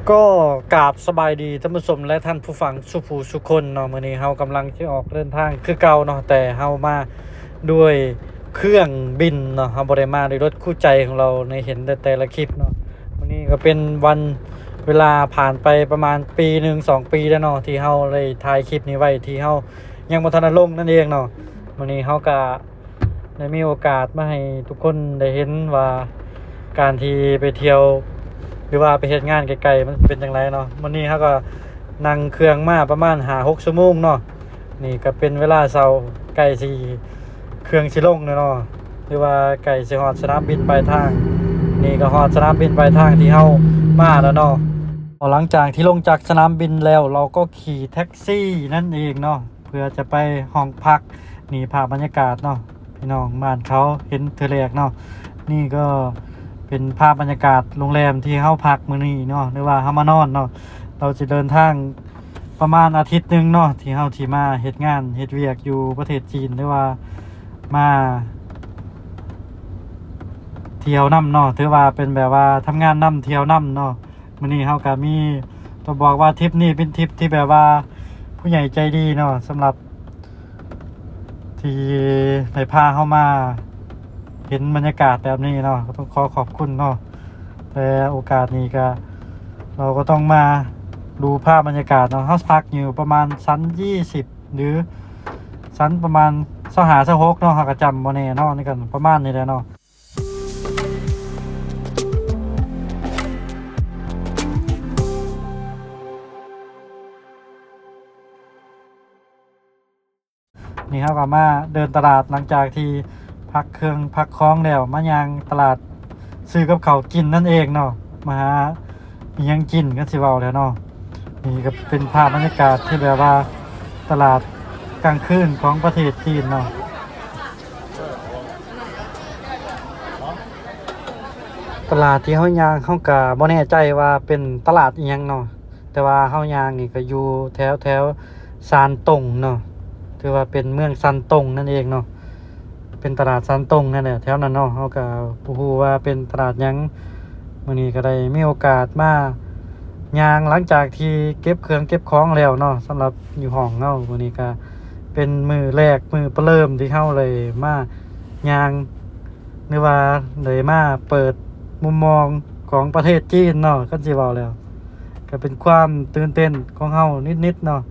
ກໍກາບສະບາຍດີທ່ານຜູ້ຊົມ ແລະ ທ່ານຜູ້ຟັງສູ່ຜູ້ສູ່ຄົນເນາະ. ມື້ນີ້ເຮົາກຳລັງຊິອອກເດີນທາງຄືເກົ່າເນາະ, ແຕ່ເຮົາມາດ້ວຍເຄື່ອງບິນເນາະ, ເຮົາບໍ່ໄດ້ມາດ້ວຍລົດຄູ່ໃຈຂອງເຮົາ ໃນເຫັນແຕ່ ແຕ່ລະຄລິບເນາະ. ມື້ນີ້ກໍເປັນວັນ ເວລາຜ່ານໄປປະມານປີໜຶ່ງສອງປີແລ້ວເນາະ ທີ່ເຮົາໄດ້ຖ່າຍຄລິບນີ້ໄວ້ ທີ່ເຮົາຍັງບໍ່ທັນໄດ້ລົງນັ້ນເອງເນາະ. ມື້ນີ້ເຮົາກະ ໄດ້ມີໂອກາດມາໃຫ້ທຸກຄົນໄດ້ເຫັນວ່າ ການທີ່ໄປທ່ຽວ ຫຼືວ່າໄປເຮັດງານໄກລໆ ມັນເປັນຈັ່ງໃດເນາະ. ມື້ນີ້ເຮົາກໍນັ່ງເຄື່ອງມາປະມານຫ້າຫົກຊົ່ວໂມງເນາະ. ນີ້ກໍເປັນເວລາເຊົ້າ ໃກ້ຊິ ເຄື່ອງຊິລົງແລ້ວເນາະ ຫຼືວ່າໃກ້ຊິຮອດສະໜາມບິນປາຍທາງ. ນີ້ກໍຮອດສະໜາມບິນປາຍທາງທີ່ເຮົາມາແລ້ວເນາະ. ຫຼັງຈາກທີ່ລົງຈາກສະໜາມບິນແລ້ວ ເຮົາກໍຂີ່ແທັກຊີນັ້ນເອງເນາະ ເພື່ອຈະໄປຫ້ອງພັກ. ນີ້ພາບບັນຍາກາດເນາະ ພີ່ນ້ອງບ້ານເຂົາເຫັນເທື່ອແລກເນາະ. ນີ້ກໍເປັນພາບບັນຍາກາດໂຮງແຮມທີ່ເຮົາພັກມື້ນີ້ເນາະ ຫຼືວ່າເຮົາມານອນເນາະ. ເຮົາຊິເດີນທາງປະມານອາທິດໜຶ່ງເນາະ ທີ່ເຮົາຊິມາເຮັດງານເຮັດວຽກຢູ່ປະເທດຈີນ ຫຼືວ່າມາທ່ຽວນຳເນາະ ຖືວ່າເປັນແບບວ່າທຳງານນຳທ່ຽວນຳເນາະ. ມື້ນີ້ເຮົາກໍມີ ຕ້ອງບອກວ່າທຣິບນີ້ເປັນທຣິບທີ່ແບບວ່າຜູ້ໃຫຍ່ໃຈດີເນາະ ສຳລັບທີ່ໄດ້ພາເຮົາມາເຫັນບັນຍາກາດແບບນີ້ເນາະ ກໍຕ້ອງຂໍຂອບຄຸນເນາະ. ແຕ່ໂອກາດນີ້ກໍ ເຮົາກໍຕ້ອງມາດູພາບບັນຍາກາດເນາະ. ເຮົາພັກຢູ່ປະມານຊັ້ນຊາວຫ້າ ຫຼືຊັ້ນປະມານຊາວຫ້າ ຊາວຫົກເນາະ ເຮົາກໍຈຳບໍ່ແນ່ເນາະ. ນີ້ກໍປະມານນີ້ແຫຼະເນາະ. ນີ້ເຮົາກໍມາເດີນຕະຫຼາດ ຫຼັງຈາກທີ່ພັກເຄື່ອງພັກຂອງແລ້ວ ມາຍ່າງຕະຫຼາດຊື້ກັບເຂົ້າກິນນັ້ນເອງເນາະ ມາຫາ ອີ່ຫຍັງກິນ ກໍຊິເວົ້າແລ້ວເນາະ. ນີ້ກໍເປັນພາບບັນຍາກາດທີ່ແບບວ່າຕະຫຼາດກາງຄືນຂອງປະເທດຈີນເນາະ. ຕະຫຼາດທີ່ເຮົາຍ່າງ ເຮົາກໍບໍ່ແນ່ໃຈວ່າເປັນຕະຫຼາດອີ່ຫຍັງເນາະ ແຕ່ວ່າເຮົາຍ່າງນີ້ກໍຢູ່ແຖວ ແຖວຊານຕົງເນາະ ຖືວ່າເປັນເມືອງຊານຕົງນັ້ນເອງເນາະ. ເປັນຕະຫຼາດຊານຕົງນັ້ນແຫຼະ ແຖວນັ້ນເນາະ. ເຮົາກໍບໍ່ຮູ້ວ່າເປັນຕະຫຼາດຫຍັງ. ມື້ນີ້ກໍໄດ້ມີໂອກາດມາຍ່າງ ຫຼັງຈາກທີ່ເກັບເຄື່ອງເກັບຂອງແລ້ວເນາະ. ສຳລັບຢູ່ຫ້ອງເຮົາ ມື້ນີ້ກໍເປັນມື້ແລກ ມື້ປະເລີ່ມທີ່ເຮົາໄດ້ມາຍ່າງ ຫຼືວ່າໄດ້ມາເປີດມຸມມອງຂອງປະເທດຈີນເນາະ. ຄັນຊິເວົ້າແລ້ວ ກໍເປັນຄວາມຕື່ນເຕັ້ນຂອງເຮົານິດໆເນາະ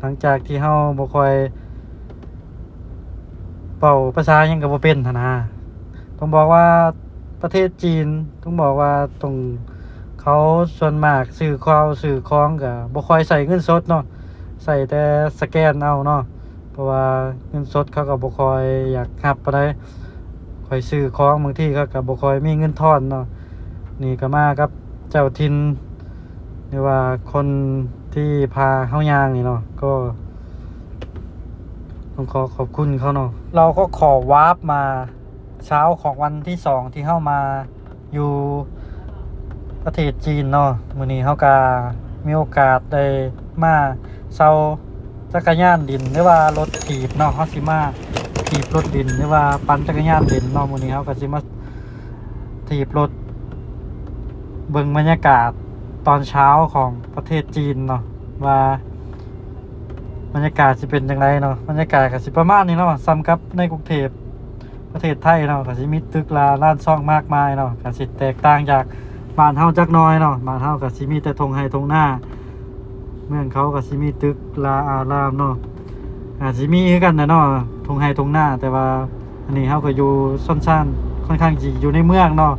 ຫຼັງຈາກທີ່ເຮົາບໍ່ຄ່ອຍ ເວົ້າພາສາຫຍັງກໍບໍ່ເປັນຫັ້ນນາ. ຕ້ອງບອກວ່າປະເທດຈີນ ຕ້ອງບອກວ່າຕ້ອງ ເຂົາສ່ວນມາກຊື້ເຂົ້າຊື້ຂອງກໍບໍ່ຄ່ອຍໃຊ້ເງິນສົດເນາະ ໃຊ້ແຕ່ສະແກນເອົາເນາະ ເພາະວ່າເງິນສົດເຂົາກໍບໍ່ຄ່ອຍຢາກຮັບປານໃດ. ຂ້ອຍຊື້ຂອງບາງທີເຂົາກໍບໍ່ຄ່ອຍມີເງິນທອນເນາະ. ນີ້ກໍມາກັບເຈົ້າຖິ່ນ ຫຼືວ່າຄົນທີ່ພາເຮົາຍ່າງນີ້ເນາະ ກໍຕ້ອງຂໍຂອບຄຸນເຂົາເນາະ. ເຮົາກໍຂໍວາບມາເຊົ້າຂອງວັນທີສອງທີ່ເຮົາມາຢູ່ປະເທດຈີນເນາະ. ມື້ນີ້ເຮົາກໍມີໂອກາດໄດ້ມາເຊົ່າຈັກກະຍານຫຼິ້ນ ຫຼືວ່າລົດຖີບເນາະ. ເຮົາຊິມາຖີບລົດຫຼິ້ນ ຫຼືວ່າປັ່ນຈັກກະຍານຫຼິ້ນເນາະ. ມື້ນີ້ເຮົາກໍຊິມາ ຖີບລົດເບິ່ງບັນຍາກາດຕອນເຊົ້າຂອງປະເທດຈີນເນາະ ວ່າບັນຍາກາດຊິເປັນຈັ່ງໃດເນາະ. ບັນຍາກາດກໍຊິປະມານນີ້ເນາະ ສ່ຳກັບໃນກຸງເທບປະເທດໄທເນາະ ກໍຊິມີຕຶກລາລານຊ່ອງມາກມາຍເນາະ ກໍຊິແຕກຕ່າງຈາກບ້ານເຮົາຈັກໜ້ອຍເນາະ. ບ້ານເຮົາກໍຊິມີແຕ່ທົ່ງໄຮ່ທົ່ງນາ ເມືອງເຂົາກໍຊິມີຕຶກລາອາລາມເນາະ ອາດຊິມີຄືກັນແຫຼະເນາະ ທົ່ງໄຮ່ທົ່ງນາ ແຕ່ວ່າ ອັນນີ້ເຮົາກໍຢູ່ຊົນຊານຂ້ອນຂ້າງຊິຢູ່ໃນເມືອງເນາະ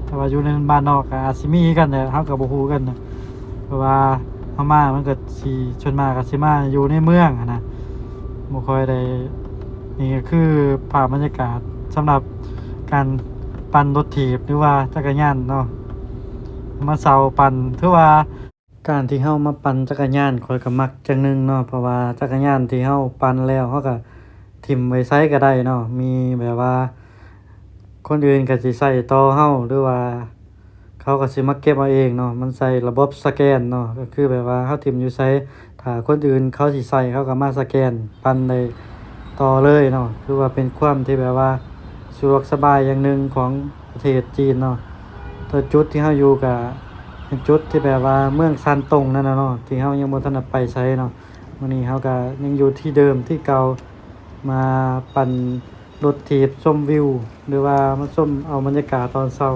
ແຕ່ວ່າຢູ່ໃນບ້ານນອກກໍອາດຊິມີຄືກັນແຫຼະ ເຮົາກໍບໍ່ຮູ້ຄືກັນນະ ເພາະວ່າເຮົາມາມັນກໍຊິ ສ່ວນມາກກໍຊິມາຢູ່ໃນເມືອງຫັ້ນນະ ບໍ່ຄ່ອຍໄດ້ ນີ້ກໍຄືພາບບັນຍາກາດສຳລັບການປັ່ນລົດຖີບ ຫຼືວ່າຈັກກະຍານເນາະ ມາເຊົ່າປັ່ນ ຖືວ່າ ການທີ່ເຮົາມາປັ່ນຈັກກະຍານ ຂ້ອຍກໍມັກຈັ່ງໜຶ່ງເນາະ ເພາະວ່າຈັກກະຍານທີ່ເຮົາປັ່ນແລ້ວ ເຮົາກໍຖິ້ມໄວ້ໃສກໍໄດ້ເນາະ ມີແບບວ່າຄົນອື່ນກໍຊິໃຊ້ຕໍ່ເຮົາ ຫຼືວ່າເຂົາກໍຊິມາເກັບເອົາເອງເນາະ. ມັນໃຊ້ລະບົບສະແກນເນາະ ກໍຄືແບບວ່າເຮົາຖິ້ມຢູ່ໃສ ຖ້າຄົນອື່ນເຂົາຊິໃຊ້ ເຂົາກໍມາສະແກນປັ່ນໄດ້ຕໍ່ເລີຍເນາະ ຖືວ່າເປັນຄວາມທີ່ແບບວ່າສະດວກສະບາຍຢ່າງໜຶ່ງຂອງ ປະເທດຈີນເນາະ ແຕ່ຈຸດທີ່ເຮົາຢູ່ກະ ຈຸດທີ່ແບບວ່າເມືອງຊານຕົງນັ້ນນະເນາະ ທີ່ເຮົາຍັງບໍ່ທັນໄດ້ໄປໃສເນາະ. ມື້ນີ້ເຮົາກໍຍັງຢູ່ທີ່ເດີມທີ່ເກົ່າ ມາປັ່ນລົດຖີບຊົມວິວ ຫຼືວ່າມາຊົມເອົາບັນຍາກາດຕອນເຊົ້າ.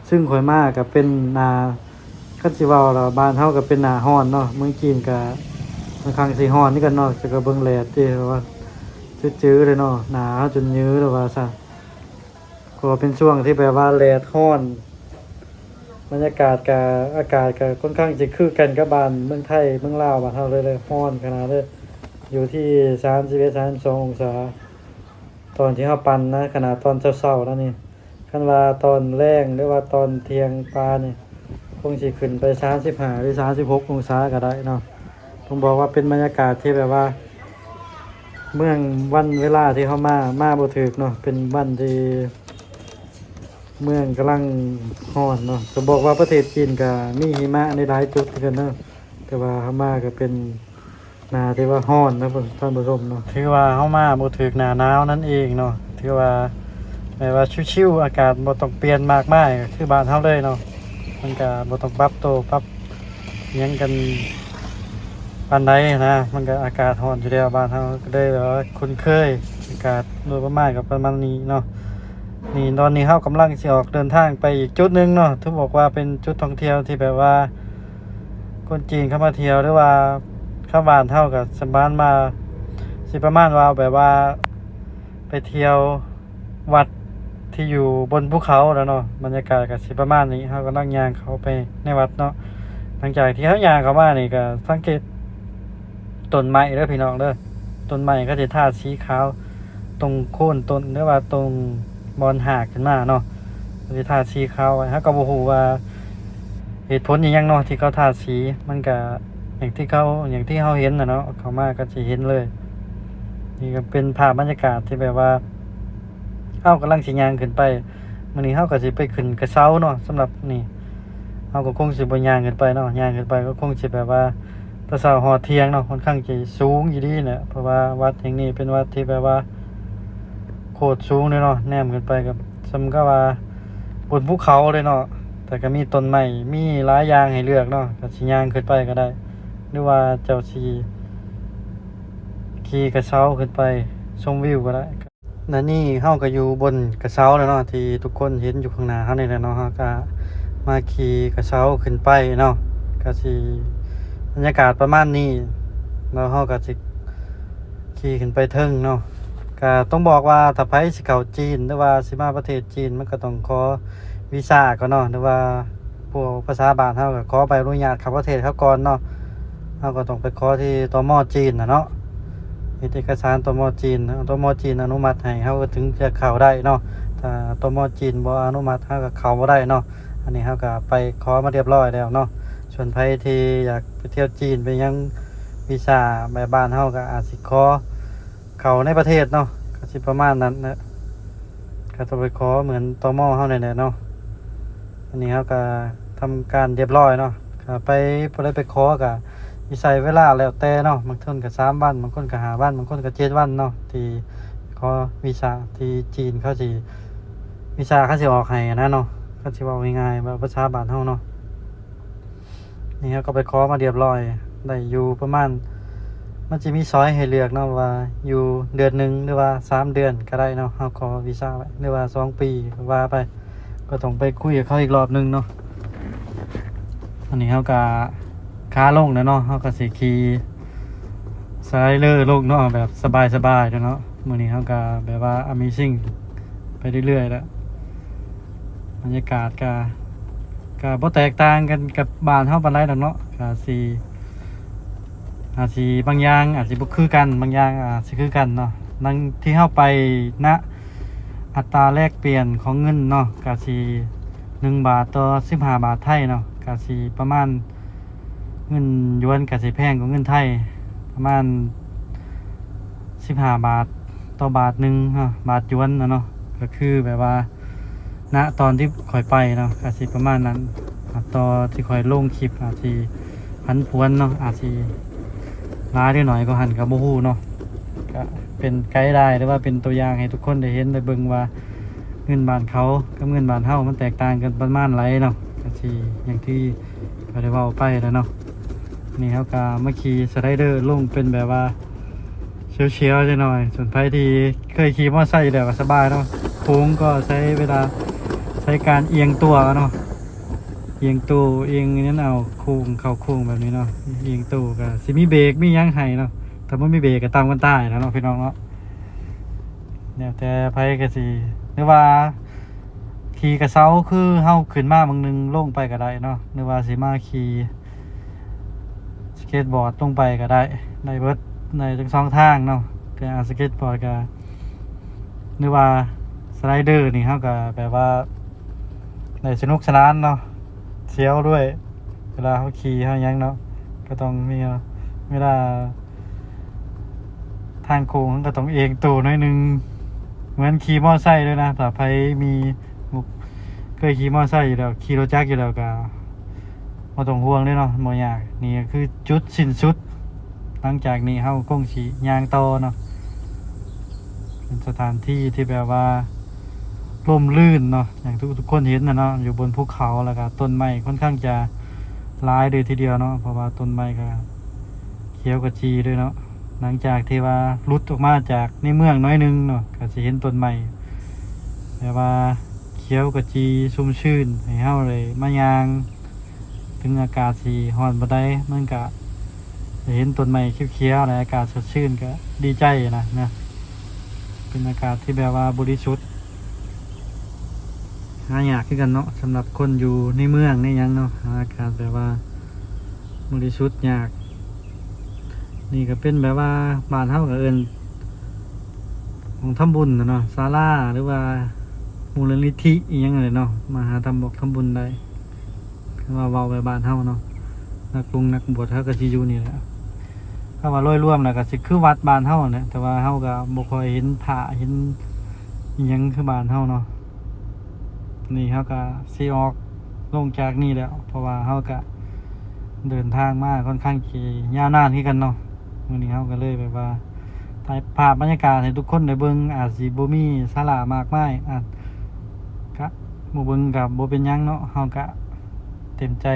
ຊຶ່ງຂ້ອຍມາກໍເປັນໜ້າ ຄັນຊິເວົ້າລະ ບ້ານເຮົາກໍເປັນໜ້າຮ້ອນເນາະ, ເມືອງຈີນກໍຂ້ອນຂ້າງຊິຮ້ອນຄືກັນເນາະ. ແຕ່ກໍເບິ່ງແດດຕິ ວ່າຈື່ໆເລີຍເນາະ, ໜ້າເຮົາຈົນຍືລະວ່າຊະ. ກໍເປັນຊ່ວງທີ່ແບບວ່າແດດຮ້ອນ, ບັນຍາກາດກະ ອາກາດກະຂ້ອນຂ້າງຊິຄືກັນກັບບ້ານເມືອງໄທ ເມືອງລາວ ບ້ານເຮົາເລີຍ ເລີຍ ຮ້ອນຂະໜາດເລີຍ. ຢູ່ທີ່ສາມສິບເອັດ ສາມສິບສອງອົງສາ ຕອນທີ່ເຮົາປັ່ນນະ, ຂະໜາດຕອນເຊົ້າໆນະນີ້. ຄັນວ່າຕອນແລງ ຫຼືວ່າຕອນທ່ຽງປາຍນີ້ ຄົງຊິຂຶ້ນໄປສາມສິບຫ້າ ຫຼື ສາມສິບຫົກອົງສາກໍໄດ້ເນາະ. ຕ້ອງບອກວ່າເປັນບັນຍາກາດທີ່ແບບວ່າ ເມືອງ ວັນເວລາທີ່ເຮົາມາ ມາບໍ່ຖືກເນາະ, ເປັນວັນທີ່ເມືອງກຳລັງຮ້ອນເນາະ. ຈະບອກວ່າປະເທດຈີນກະມີຫິມະໃນຫຼາຍຈຸດຄືກັນເນາະ, ແຕ່ວ່າເຮົາມາກະເປັນໜ້າທີ່ວ່າຮ້ອນນະ ທ່ານຜູ້ຊົມເນາະ. ຖືວ່າເຮົາມາບໍ່ຖືກໜ້າໜາວນັ້ນເອງເນາະ, ຖືວ່າແບບວ່າຊິວໆ ອາກາດບໍ່ຕ້ອງປ່ຽນມາກມາຍ ຄືບ້ານເຮົາເລີຍເນາະ. ມັນກະບໍ່ຕ້ອງປັບໂຕປັບ ຫຍັງກັນປານໃດນະ, ມັນກໍອາກາດຮ້ອນຢູ່ແລ້ວ. ບ້ານເຮົາກໍເລີຍແບບວ່າຄຸ້ນເຄີຍອາກາດໂດຍປະມານກໍປະມານນີ້ເນາະ. ນີ້ ຕອນນີ້ເຮົາກຳລັງຊິອອກເດີນທາງໄປອີກຈຸດໜຶ່ງເນາະ, ຖືບອກວ່າເປັນຈຸດທ່ອງທ່ຽວທີ່ແບບວ່າຄົນຈີນເຂົ້າມາທ່ຽວ ຫຼືວ່າຊາວບ້ານເຮົາກໍສະບານມາ ຊິປະມານວ່າແບບວ່າໄປທ່ຽວ ວັດທີ່ຢູ່ບົນພູເຂົາແລ້ວເນາະ, ບັນຍາກາດກໍຊິປະມານນີ້. ເຮົາກຳລັງຍ່າງເຂົ້າໄປໃນວັດເນາະ. ຫຼັງຈາກທີ່ເຮົາຍ່າງເຂົ້າມານີ້ ກໍສັງເກດຕົ້ນໄມ້ເດີພີ່ນ້ອງເດີ, ຕົ້ນໄມ້ເຂົາຊິທາສີຂາວ ຕົງໂຄນຕົ້ນ ຫຼືວ່າຕົງບ່ອນຮາກຂຶ້ນມາເນາະ, ເຂົາຊິທາສີຂາວໄວ້. ເຮົາກໍບໍ່ຮູ້ວ່າເຫດຜົນອີ່ຫຍັງເນາະ ທີ່ເຂົາທາສີ, ມັນກະ ຢ່າງທີ່ເຂົາ ຢ່າງທີ່ເຮົາເຫັນນະເນາະ, ເຂົ້າມາກໍຊິເຫັນເລີຍ. ນີ້ກໍເປັນພາບບັນຍາກາດທີ່ແບບວ່າ ເຮົາກຳລັງຊິຍ່າງຂຶ້ນໄປ. ມື້ນີ້ເຮົາກໍຊິໄປຂຶ້ນກະເຊົາເນາະ, ສຳລັບນີ້ເຮົາກໍຄົງຊິບໍ່ຍ່າງຂຶ້ນໄປເນາະ, ຍ່າງຂຶ້ນໄປກໍຄົງຊິແບບວ່າແຕ່ເຊົ້າຮອດທ່ຽງເນາະ. ຂ້ອນຂ້າງຊິສູງອີ່ຫຼີແຫຼະ, ເພາະວ່າວັດແຫ່ງນີ້ເປັນວັດທີ່ແບບວ່າໂຄດສູງເລີຍເນາະ, ແນມຂຶ້ນໄປກໍສ່ຳກັບວ່າບົນພູເຂົາເລີຍເນາະ, ແຕ່ກໍມີຕົ້ນໄມ້ ມີຫຼາຍຢ່າງໃຫ້ເລືອກເນາະ, ກໍຊິຍ່າງຂຶ້ນໄປກໍໄດ້ ຫຼືວ່າເຈົ້າຊິຂີ່ກະເຊົາຂຶ້ນໄປຊົມວິວກໍໄດ້. ແລະນີ້ເຮົາກໍຢູ່ບົນກະເຊົາແລ້ວເນາະ ທີ່ທຸກຄົນເຫັນຢູ່ຂ້າງໜ້າເຮົານີ້ແຫຼະເນາະ. ເຮົາກໍມາຂີ່ກະເຊົາຂຶ້ນໄປເນາະ, ກໍຊິບັນຍາກາດປະມານນີ້ເນາະ. ເຮົາກໍຊິຂີ່ຂຶ້ນໄປເທິງເນາະ. ກໍຕ້ອງບອກວ່າຖ້າໃຜຊິເຂົ້າຈີນ ຫຼືວ່າຊິມາປະເທດຈີນ ມັນກໍຕ້ອງຂໍວີຊາກ່ອນເນາະ, ຫຼືວ່າ ພວກພາສາບ້ານເຮົາກໍຂໍໃບອະນຸຍາດເຂົ້າປະເທດເຂົາກ່ອນເນາະ. ເຮົາກໍຕ້ອງໄປຂໍທີ່ ຕມ ຈີນນະເນາະ, ເຮັດເອກະສານ ຕມ ຈີນ, ຕມ ຈີນອະນຸມັດໃຫ້ເຮົາກໍເຖິງຈະເຂົ້າໄດ້ເນາະ. ຖ້າ ຕມ ຈີນບໍ່ອະນຸມັດ ເຮົາກໍເຂົ້າບໍ່ໄດ້ເນາະ. ອັນນີ້ເຮົາກໍໄປຂໍມາຮຽບຮ້ອຍແລ້ວເນາະ. ສ່ວນໃຜທີ່ຢາກໄປທ່ຽວຈີນ ໄປຫຍັງ ວີຊາແບບບ້ານເຮົາກໍອາດຊິຂໍເຂົ້າໃນປະເທດເນາະ, ກໍຊິປະມານນັ້ນແຫຼະ. ກໍຕ້ອງໄປຂໍເໝືອນ ຕມ ເຮົານີ້ແຫຼະເນາະ. ອັນນີ້ເຮົາກໍທຳການຮຽບຮ້ອຍເນາະ, ກໍໄປ ຜູ້ໃດໄປຂໍກໍຊິໃຊ້ເວລາແລ້ວແຕ່ເນາະ, ບາງຄົນກໍສາມວັນ, ບາງຄົນກໍຫ້າວັນ, ບາງຄົນກໍເຈັດວັນເນາະ ທີ່ຂໍວີຊາ. ທີ່ຈີນເຂົາຊິ ວີຊາເຂົາຊິອອກໃຫ້ນະເນາະ, ຄັນຊິເວົ້າງ່າຍໆ ແບບພາສາບ້ານເຮົາເນາະ. ນີ້ເຮົາກໍໄປຂໍມາຮຽບຮ້ອຍ ໄດ້ຢູ່ປະມານ ມັນຊິມີຊ້ອຍໃຫ້ເລືອກເນາະ ວ່າຢູ່ເດືອນໜຶ່ງ ຫຼືວ່າສາມເດືອນກໍໄດ້ເນາະ. ເຮົາຂໍວີຊາໄວ້ ຫຼືວ່າສອງປີກໍວ່າໄປ, ກໍຕ້ອງໄປຄຸຍກັບເຂົາອີກລອບໜຶ່ງເນາະ. ອັນນີ້ເຮົາກໍຂາລົງແລ້ວເນາະ, ເຮົາກໍຊິຂີ່ສະໄລເລີລົງເນາະ ແບບສະບາຍໆເນາະ. ມື້ນີ້ເຮົາກໍແບບວ່າ Amazing ໄປເລື້ອຍໆແລ້ວ. ບັນຍາກາດກະ ກະບໍ່ແຕກຕ່າງກັນກັບບ້ານເຮົາປານໃດດອກເນາະ, ກະຊິ ອາດຊິບາງຢ່າງອາດຊິບໍ່ຄືກັນ, ບາງຢ່າງອາດຊິຄືກັນເນາະ. ດັ່ງທີ່ເຮົາໄປນະ ອັດຕາແລກປ່ຽນຂອງເງິນເນາະ ກະຊິໜຶ່ງບາດຕໍ່ສິບຫ້າບາດໄທເນາະ, ກະຊິປະມານ ເງິນຢວນກະຊິແພງກວ່າເງິນໄທປະມານສິບຫ້າບາດຕໍ່ບາດໜຶ່ງເນາະ, ບາດຢວນນະເນາະ. ກະຄືແບບວ່າ ນະຕອນທີ່ຂ້ອຍໄປເນາະ ກະຊິປະມານນັ້ນ, ຕອນທີ່ຂ້ອຍລົງຄລິບອາດຊິຜັນຜວນເນາະ, ອາດຊິຫຼາຍຫຼືໜ້ອຍກວ່າຫັ້ນກະບໍ່ຮູ້ເນາະ. ກະເປັນໄກໄລ ຫຼືວ່າເປັນຕົວຢ່າງໃຫ້ທຸກຄົນໄດ້ເຫັນໄດ້ເບິ່ງວ່າ ເງິນບ້ານເຂົາກັບເງິນບ້ານເຮົາມັນແຕກຕ່າງກັນປະມານໃດເນາະ. ກະຊິຢ່າງທີ່ ບໍ່ໄດ້ເວົ້າໄປແລ້ວເນາະ. ນີ້ເຮົາກໍມາຂີ່ສະໄລເດີລົງ ເປັນແບບວ່າສຽວໆຈັກໜ່ອຍ. ສ່ວນໃຜທີ່ເຄີຍຂີ່ມໍເຕີໄຊຢູ່ແລ້ວກໍສະບາຍເນາະ, ໂຄ້ງກໍໃຊ້ເວລາ ໃຊ້ການອຽງຕົວເນາະ, ອຽງໂຕ ອຽງນັ້ນ ເອົາໂຄ້ງ ເຂົ້າໂຄ້ງແບບນີ້ເນາະ. ອຽງໂຕກໍຊິມີເບຣກມີຫຍັງໃຫ້ເນາະ, ຖ້າບໍ່ມີເບຣກກໍຕຳກັນຕາຍແລ້ວເນາະ ພີ່ນ້ອງເນາະ. ແລ້ວແຕ່ໃຜກໍຊິ ຫຼືວ່າຂີ່ກະເຊົາ ຄືເຮົາຂຶ້ນມາເບິ່ງໜຶ່ງລົງໄປກໍໄດ້ເນາະ, ຫຼືວ່າຊິມາຂີ່ສະເກັດບອດລົງໄປກໍໄດ້, ໄດ້ເບິດ ໄດ້ທັງສອງທາງເນາະ. ແຕ່ສະເກັດບອດກໍ ຫຼືວ່າສະໄລເດີນີ້ ເຮົາກໍແບບວ່າໄດ້ສະໜຸກສະໜານເນາະ, ສຽວດ້ວຍ ເວລາເຮົາຂີ່ເຮົາຫຍັງເນາະ. ກໍຕ້ອງມີ ເວລາທາງໂຄ້ງ ເຮົາກໍຕ້ອງເອງໂຕໜ້ອຍໜຶ່ງ ເໝືອນຂີ່ມໍເຕີໄຊເລີຍນະ. ຖ້າໃຜມີ ເຄີຍຂີ່ມໍເຕີໄຊຢູ່ແລ້ວ ຂີ່ລົດຈັກຢູ່ແລ້ວ ກໍບໍ່ຕ້ອງຫ່ວງເດ້ເນາະ, ບໍ່ຍາກ. ນີ້ກໍຄືຈຸດສິ້ນສຸດ, ຫຼັງຈາກນີ້ເຮົາຄົງຊິຍ່າງຕໍ່ເນາະ. ເປັນສະຖານທີ່ທີ່ແບບວ່າຮົ່ມລື່ນເນາະ, ຢ່າງທີ່ທຸກໆຄົນເຫັນນະເນາະ, ຢູ່ບົນພູເຂົາ ແລ້ວກໍຕົ້ນໄມ້ຄ່ອນຂ້າງຈະຫຼາຍເລີຍທີດຽວເນາະ, ເພາະວ່າຕົ້ນໄມ້ກໍຂຽວຂະຈີເລີຍເນາະ. ຫຼັງຈາກທີ່ວ່າຫຼຸດອອກມາຈາກໃນເມືອງໜ້ອຍໜຶ່ງເນາະ, ກໍຊິເຫັນຕົ້ນໄມ້ແບບວ່າຂຽວຂະຈີຊຸ່ມຊື່ນ ໃຫ້ເຮົາໄດ້ມາຍ່າງ. ເຖິງອາກາດຊິຮ້ອນປານໃດ ມັນກະໄດ້ເຫັນຕົ້ນໄມ້ຂຽວໆ ແລະ ອາກາດສົດຊື່ນ ກະດີໃຈນະ ນະ. ເປັນອາກາດທີ່ແບບວ່າບໍລິສຸດ ຫາຍາກຄືກັນເນາະ, ສຳລັບຄົນຢູ່ໃນເມືອງໃນຫຍັງເນາະ ຫາອາກາດແບບວ່າບໍລິສຸດຍາກ. ນີ້ກະເປັນແບບວ່າບ້ານເຮົາກະເອີ້ນ ໝ່ອງທຳບຸນນະເນາະ, ສາລາ ຫຼືວ່າມູນນິທິອີ່ຫຍັງຫັ້ນແຫຼະເນາະ, ມາຫາທຳ ທຳບຸນໄດ້. ຄືວ່າເວົ້າແບບບ້ານເຮົາເນາະ, ນັກບົງນັກບວດເຮົາກໍຊິຢູ່ນີ້ແຫຼະ. ຄຳວ່າໂດຍລວມແລ້ວກໍຊິຄືວັດບ້ານເຮົາແຫຼະ, ແຕ່ວ່າເຮົາກໍບໍ່ຄ່ອຍເຫັນພະເຫັນອີ່ຫຍັງຄືບ້ານເຮົາເນາະ. ນີ້ເຮົາກໍຊິອອກລົງຈາກນີ້ແລ້ວ, ເພາະວ່າເຮົາກໍເດີນທາງມາຄ່ອນຂ້າງຊິຍາວນານຄືກັນເນາະ. ມື້ນີ້ເຮົາກໍເລີຍແບບວ່າ ຖ່າຍພາບບັນຍາກາດໃຫ້ທຸກຄົນໄດ້ເບິ່ງ, ອາດຊິບໍ່ມີສາລະມາກມາຍ, ອາດກະບໍ່ເບິ່ງກະບໍ່ເປັນຫຍັງເນາະ, ເຮົາກະເຕັມໃຈ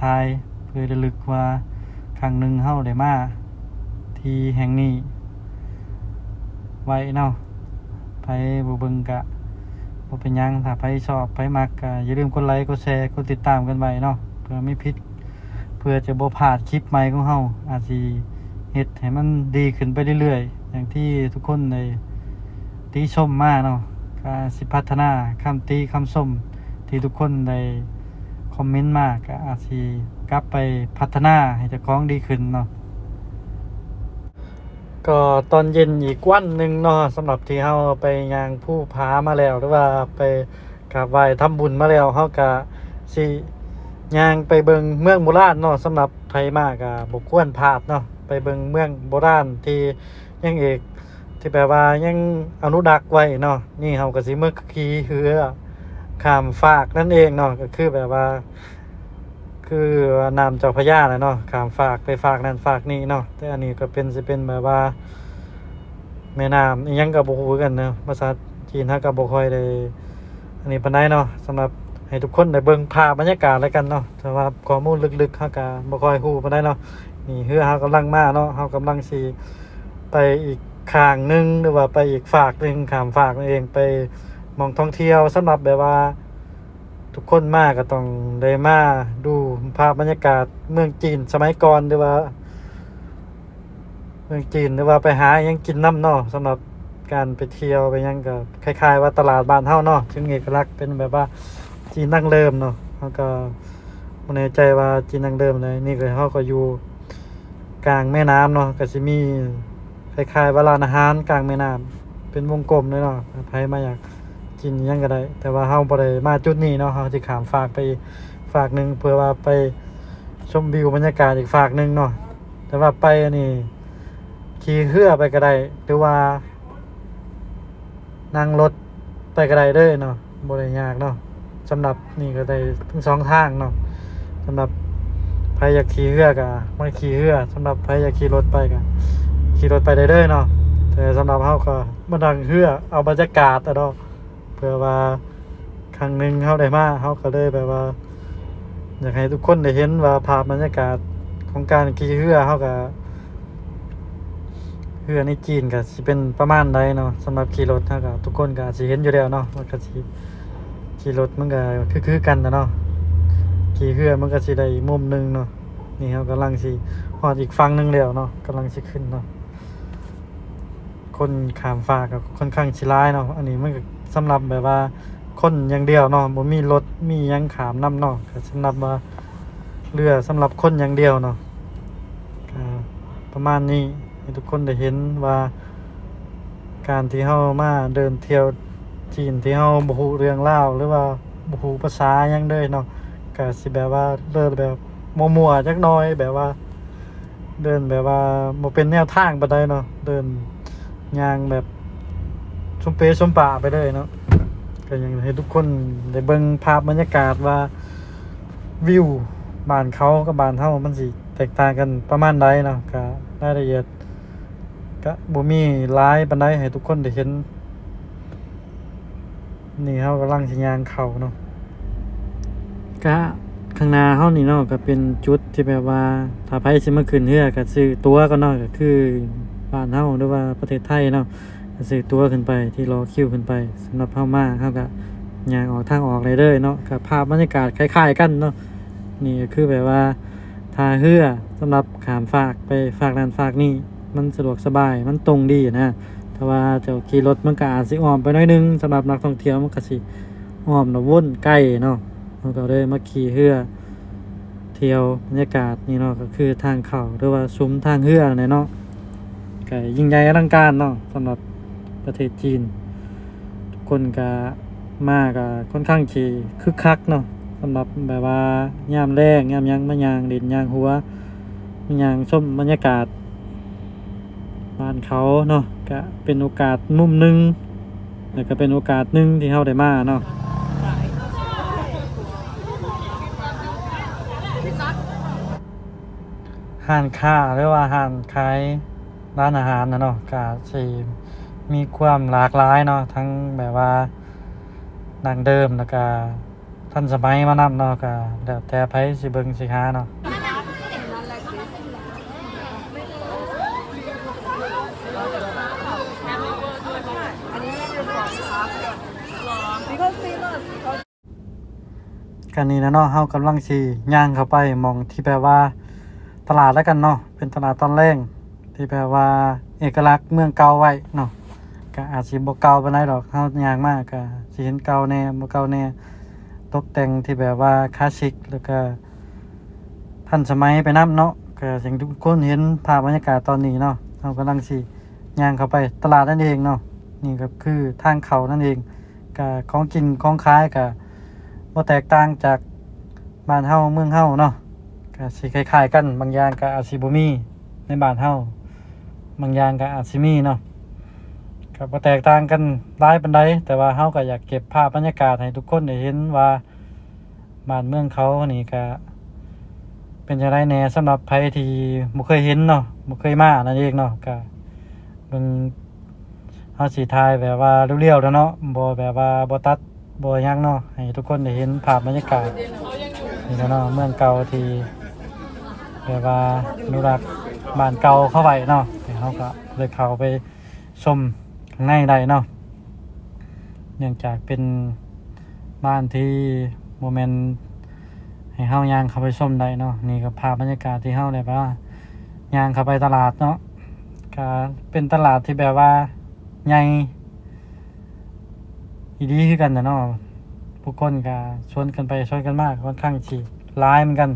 ຖ່າຍເພື່ອລະລຶກວ່າຄັ້ງໜຶ່ງເຮົາໄດ້ມາທີ່ແຫ່ງນີ້ໄວ້ເນາະ. ໃຜບໍ່ເບິ່ງກະບໍ່ເປັນຫຍັງ, ຖ້າໃຜຊອບ ໃຜມັກກະຢ່າລືມກົດໄລ ກົດແຊ ກົດຕິດຕາມກັນໄວ້ເນາະ, ເພື່ອມີຜິດ ເພື່ອຈະບໍ່ພາດຄລິບໃໝ່ຂອງເຮົາ, ອາດຊິເຮັດໃຫ້ມັນດີຂຶ້ນໄປເລື້ອຍໆ ຢ່າງທີ່ທຸກຄົນໄດ້ຕິຊົມມາເນາະ. ກໍອາດຊິພັດທະນາຄຳຕິຄຳຊົມທີ່ທຸກຄົນໄດ້ຄອມເມັນມາ, ກໍອາດຊິກັບໄປພັດທະນາໃຫ້ເຈົ້າຂອງດີຂຶ້ນເນາະ. ກໍຕອນເຢັນອີກວັນໜຶ່ງເນາະ, ສຳລັບທີ່ເຮົາໄປຍ່າງພູຜາມາແລ້ວ ຫຼືວ່າໄປ ກາບໄຫວ້ທຳບຸນມາແລ້ວ, ເຮົາກະຊິຍ່າງໄປເບິ່ງເມືອງໂບລານເນາະ. ສຳລັບໃຜມາກະບໍ່ຄວນພາດເນາະ, ໄປເບິ່ງເມືອງໂບລານທີ່ຍັງເອກ ທີ່ແບບວ່າຍັງອະນຸລັກໄວ້ເນາະ. ນີ້ເຮົາກະຊິມາຂີ່ເຮືອຂ້າມຟາກນັ້ນເອງເນາະ, ກໍຄືແບບວ່າ ຄືວ່ານ້ຳເຈົ້າພະຍາແຫຼະເນາະ, ຂ້າມຟາກໄປຟາກນັ້ນຟາກນີ້ເນາະ. ແຕ່ອັນນີ້ກໍເປັນ ຊິເປັນແບບວ່າແມ່ນ້ຳອີ່ຫຍັງກໍບໍ່ຮູ້ຄືກັນເນາະ, ພາສາຈີນເຮົາກໍບໍ່ຄ່ອຍໄດ້ອັນນີ້ປານໃດເນາະ. ສຳລັບໃຫ້ທຸກຄົນໄດ້ເບິ່ງພາບບັນຍາກາດແລ້ວກັນເນາະ, ແຕ່ວ່າຂໍ້ມູນເລິກໆເຮົາກໍບໍ່ຄ່ອຍຮູ້ປານໃດເນາະ. ນີ້ເຮືອເຮົາກຳລັງມາເນາະ, ເຮົາກຳລັງຊິໄປອີກຂ້າງໜຶ່ງ ຫຼືວ່າໄປອີກຟາກໜຶ່ງ, ຂ້າມຟາກນັ້ນເອງ, ໄປໝ່ອງທ່ອງທ່ຽວ ສຳລັບແບບວ່າ ທຸກຄົນມາກໍຕ້ອງໄດ້ມາດູພາບບັນຍາກາດເມືອງຈີນສະໄໝກ່ອນ ຫຼືວ່າເມືອງຈີນ ຫຼືວ່າໄປຫາຫຍັງກິນນຳເນາະ. ສຳລັບການໄປທ່ຽວໄປຫຍັງກໍຄ້າຍໆວ່າຕະຫຼາດບ້ານເຮົາເນາະ, ເຊິ່ງເອກະລັກເປັນແບບວ່າຈີນດັ້ງເດີມເນາະ. ເຮົາກໍບໍ່ແນ່ໃຈວ່າຈີນດັ້ງເດີມໃດ. ນີ້ກໍ ເຮົາກໍຢູ່ ກາງແມ່ນ້ຳເນາະ, ກໍຊິມີຄ້າຍໆວ່າຮ້ານອາຫານກາງແມ່ນ້ຳ ເປັນວົງກົມເລີຍເນາະ. ໃຜມາຢາກກິນຫຍັງກໍໄດ້, ແຕ່ວ່າເຮົາບໍ່ໄດ້ມາຈຸດນີ້ເນາະ, ເຮົາຊິຂ້າມຟາກໄປອີກຟາກໜຶ່ງ ເພື່ອວ່າໄປຊົມວິວບັນຍາກາດອີກຟາກໜຶ່ງເນາະ. ແຕ່ວ່າໄປອັນນີ້ ຂີ່ເຮືອໄປກໍໄດ້ ຫຼືວ່າ ນັ່ງລົດໄປກໍໄດ້ເດີເນາະ, ບໍ່ໄດ້ຍາກເນາະ. ສຳລັບນີ້ກໍໄດ້ທັງສອງທາງເນາະ, ສຳລັບໃຜຢາກຂີ່ເຮືອກໍມາຂີ່ເຮືອ, ສຳລັບໃຜຢາກຂີ່ລົດໄປກໍຂີ່ລົດໄປໄດ້ເດີເນາະ. ແຕ່ສຳລັບເຮົາກໍມານັ່ງເຮືອເອົາບັນຍາກາດເນາະ, ເພື່ອວ່າຄັ້ງໜຶ່ງເຮົາໄດ້ມາ ເຮົາກໍເລີຍແບບວ່າ ຢາກໃຫ້ທຸກຄົນໄດ້ເຫັນວ່າພາບບັນຍາກາດຂອງການຂີ່ເຮືອ ເຮົາກະ ເຮືອໃນຈີນກະຊິເປັນປະມານໃດເນາະ. ສຳລັບຂີ່ລົດເຮົາກະ ທຸກຄົນກະອາດຊິເຫັນຢູ່ແລ້ວເນາະ ວ່າກະຊິ ຂີ່ລົດມັນກະຄືໆກັນນະເນາະ ຂີ່ເຮືອມັນກະຊິໄດ້ອີກມຸມໜຶ່ງເນາະ. ນີ້ເຮົາກຳລັງຊິຮອດອີກຝັ່ງໜຶ່ງແລ້ວເນາະ ກຳລັງຊິຂຶ້ນເນາະ. ຄົນຂ້າມຟາກກໍຂ້ອນຂ້າງຊິຫຼາຍເນາະ. ອັນນີ້ມັນກໍສຳລັບແບບວ່າຄົນຢ່າງດຽວເນາະ ບໍ່ມີລົດມີຫຍັງຂ້າມນຳເນາະ. ກໍສຳລັບວ່າເຮືອສຳລັບຄົນຢ່າງດຽວເນາະ. ກໍປະມານນີ້ ໃຫ້ທຸກຄົນໄດ້ເຫັນວ່າ ການທີ່ເຮົາມາເດີນທ່ຽວຈີນ ທີ່ເຮົາບໍ່ຮູ້ເລື່ອງລາວ ຫຼືວ່າບໍ່ຮູ້ພາສາຫຍັງເລີຍເນາະ ກໍຊິແບບວ່າເດີນແບບມົວໆຈັກໜ່ອຍ ແບບວ່າ ເດີນແບບວ່າບໍ່ເປັນແນວທາງປານໃດເນາະ ເດີນຍ່າງແບບສົມເປສົມປາໄປເລີຍເນາະ. ກໍຢາກໃຫ້ທຸກຄົນໄດ້ເບິ່ງພາບບັນຍາກາດວ່າ ວິວບ້ານເຂົາກັບບ້ານເຮົາມັນຊິແຕກຕ່າງກັນປະມານໃດເນາະ. ກໍລາຍລະອຽດກໍບໍ່ມີຫຼາຍປານໃດໃຫ້ທຸກຄົນໄດ້ເຫັນ. ນີ້ເຮົາກຳລັງຊິຍ່າງເຂົ້າເນາະ ກະຂ້າງໜ້າເຮົານີ້ເນາະ ກະເປັນຈຸດທີ່ແບບວ່າ ຖ້າໃຜຊິມາຂຶ້ນເຮືອກະຊື້ตั๋ວກ່ອນເນາະ ກະຄືບ້ານເຮົາ ຫຼືວ່າປະເທດໄທເນາະ ກະຊື້ตั๋ວຂຶ້ນໄປ ທີ່ລໍຄິວຂຶ້ນໄປ. ສຳລັບເຮົາມາ ເຮົາກະຍ່າງອອກທາງອອກໄດ້ເລີຍເນາະ. ກະພາບບັນຍາກາດຄ້າຍໆກັນເນາະ. ນີ້ກະຄືແບບວ່າ ທ່າເຮືອສຳລັບຂ້າມຟາກໄປຟາກນັ້ນຟາກນີ້ ມັນສະດວກສະບາຍ ມັນຕົງດີນະ. ແຕ່ວ່າເຈົ້າຂີ່ລົດມັນກໍອາດຊິອ້ອມໄປໜ້ອຍໜຶ່ງ ສຳລັບນັກທ່ອງທ່ຽວມັນກໍຊິອ້ອມແລ້ວວົນໄກເນາະ. ເຮົາກໍເລີຍມາຂີ່ເຮືອທ່ຽວບັນຍາກາດນີ້ເນາະ ກໍຄືທາງເຂົ້າ ຫຼືວ່າຊຸມທາງເຮືອນັ້ນແຫຼະເນາະ. ກໍຍິ່ງໃຫຍ່ອະລັງການເນາະ ສຳລັບປະເທດຈີນ. ຄົນກະມາກະຂ້ອນຂ້າງຊິຄຶກຄັກເນາະ ສຳລັບແບບວ່າຍາມແລງຍາມຫຍັງມາຍ່າງຫຼິ້ນຍ່າງຫົວ ມາຍ່າງຊົມບັນຍາກາດບ້ານເຂົາເນາະ. ກະເປັນໂອກາດມຸມໜຶ່ງ ແລ້ວກະເປັນໂອກາດໜຶ່ງທີ່ເຮົາໄດ້ມາເນາະ. ຮ້ານຄ້າ ຫຼືວ່າຮ້ານຂາຍ ຮ້ານອາຫານນະເນາະ ກະຊິມີຄວາມຫຼາກຫຼາຍເນາະ ທັງແບບວ່າດັ້ງເດີມ ແລ້ວກະທັນສະໄໝມານຳເນາະ. ກະແລ້ວແຕ່ໃຜຊິເບິ່ງຊິຫາເນາະ. ກະນີ້ແຫຼະເນາະ ເຮົາກຳລັງຊິຍ່າງເຂົ້າໄປໝ່ອງທີ່ແບບວ່າຕະຫຼາດແລ້ວກັນເນາະ ເປັນຕະຫຼາດຕອນແລງທີ່ແບບວ່າເອກະລັກເມືອງເກົ່າໄວ້ເນາະ. ກະອາດຊິບໍ່ເກົ່າປານໃດດອກ ເຮົາຍ່າງມາກະຊິເຫັນເກົ່າແດ່ບໍ່ເກົ່າແດ່ ຕົກແຕ່ງທີ່ແບບວ່າຄລາສສິກ ແລ້ວກະທັນສະໄໝໄປນຳເນາະ. ກະຢ່າງທີ່ທຸກຄົນເຫັນພາບບັນຍາກາດຕອນນີ້ເນາະ ເຮົາກຳລັງຊິຍ່າງເຂົ້າໄປຕະຫຼາດນັ້ນເອງເນາະ. ນີ້ກໍຄືທາງເຂົ້ານັ້ນເອງ. ກະຂອງກິນຂອງຂາຍກະບໍ່ແຕກຕ່າງຈາກບ້ານເຮົາເມືອງເຮົາເນາະ ກະຊິຄ້າຍໆກັນ ບາງຢ່າງກະອາດຊິບໍ່ມີໃນບ້ານເຮົາ ບາງຢ່າງກະອາດຊິມີເນາະ ກະບໍ່ແຕກຕ່າງກັນຫຼາຍປານໃດ. ແຕ່ວ່າເຮົາກະຢາກເກັບພາບບັນຍາກາດໃຫ້ທຸກຄົນໄດ້ເຫັນວ່າ ບ້ານເມືອງເຂົານີ້ກະເປັນຈັ່ງໃດແດ່ ສຳລັບໃຜທີ່ບໍ່ເຄີຍເຫັນເນາະ ບໍ່ເຄີຍມານັ້ນເອງເນາະ. ກະເບິ່ງ ເຮົາຊິຖ່າຍແບບວ່າລຽວໆແລ້ວເນາະ ບໍ່ແບບວ່າບໍ່ຕັດບໍ່ຫຍັງເນາະ ໃຫ້ທຸກຄົນໄດ້ເຫັນພາບບັນຍາກາດນີ້ແຫຼະເນາະ ເມືອງເກົ່າທີ່ແບບວ່າອະນຸລັກບ້ານເກົ່າເຂົາໄວ້ເນາະ. ເຮົາກະເລີຍເຂົ້າໄປ ຊົມຂ້າງໃນໄດ້ເນາະ ເນື່ອງຈາກເປັນບ້ານທີ່ບໍ່ແມ່ນໃຫ້ເຮົາຍ່າງເຂົ້າໄປຊົມໄດ້ເນາະ. ນີ້ກໍພາບບັນຍາກາດທີ່ເຮົາໄດ້ແບບວ່າຍ່າງເຂົ້າໄປຕະຫຼາດເນາະ ກະເປັນຕະຫຼາດທີ່ແບບວ່າໃຫຍ່ອີ່ຫຼີຄືກັນນະເນາະ. ຜູ້ຄົນກະຊວນກັນໄປຊວນກັນມາ ຂ້ອນຂ້າງຊິຫຼາຍເໝືອນກັນ.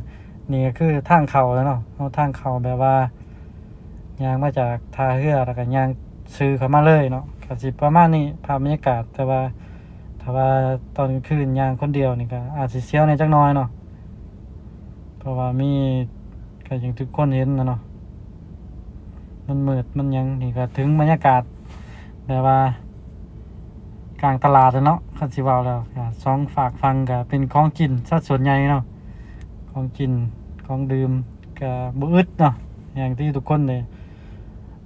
ນີ້ກໍຄືທາງເຂົ້າແຫຼະເນາະ ເຮົາທາງເຂົ້າແບບວ່າ ຍ່າງມາຈາກທ່າເຮືອ ແລ້ວກໍຍ່າງຊື່ເຂົ້າມາເລີຍເນາະ ກໍຊິປະມານນີ້ພາບບັນຍາກາດ. ແຕ່ວ່າຖ້າວ່າຕອນກາງຄືນຍ່າງຄົນດຽວນີ້ກໍອາດຊິສຽວແດ່ຈັກໜ້ອຍເນາະ ເພາະວ່າມີ ກໍຢ່າງທີ່ທຸກຄົນເຫັນນະເນາະ ມັນມືດມັນຫຍັງ. ນີ້ກໍເຖິງບັນຍາກາດແບບວ່າກາງຕະຫຼາດແຫຼະເນາະ ຄັນຊິເວົ້າແລ້ວ. ກໍສອງຟາກຝັ່ງກໍເປັນຂອງກິນຊະສ່ວນໃຫຍ່ເນາະ ຂອງກິນຂອງດື່ມ ກະບໍ່ອຶດເນາະ ຢ່າງທີ່ທຸກຄົນໄດ້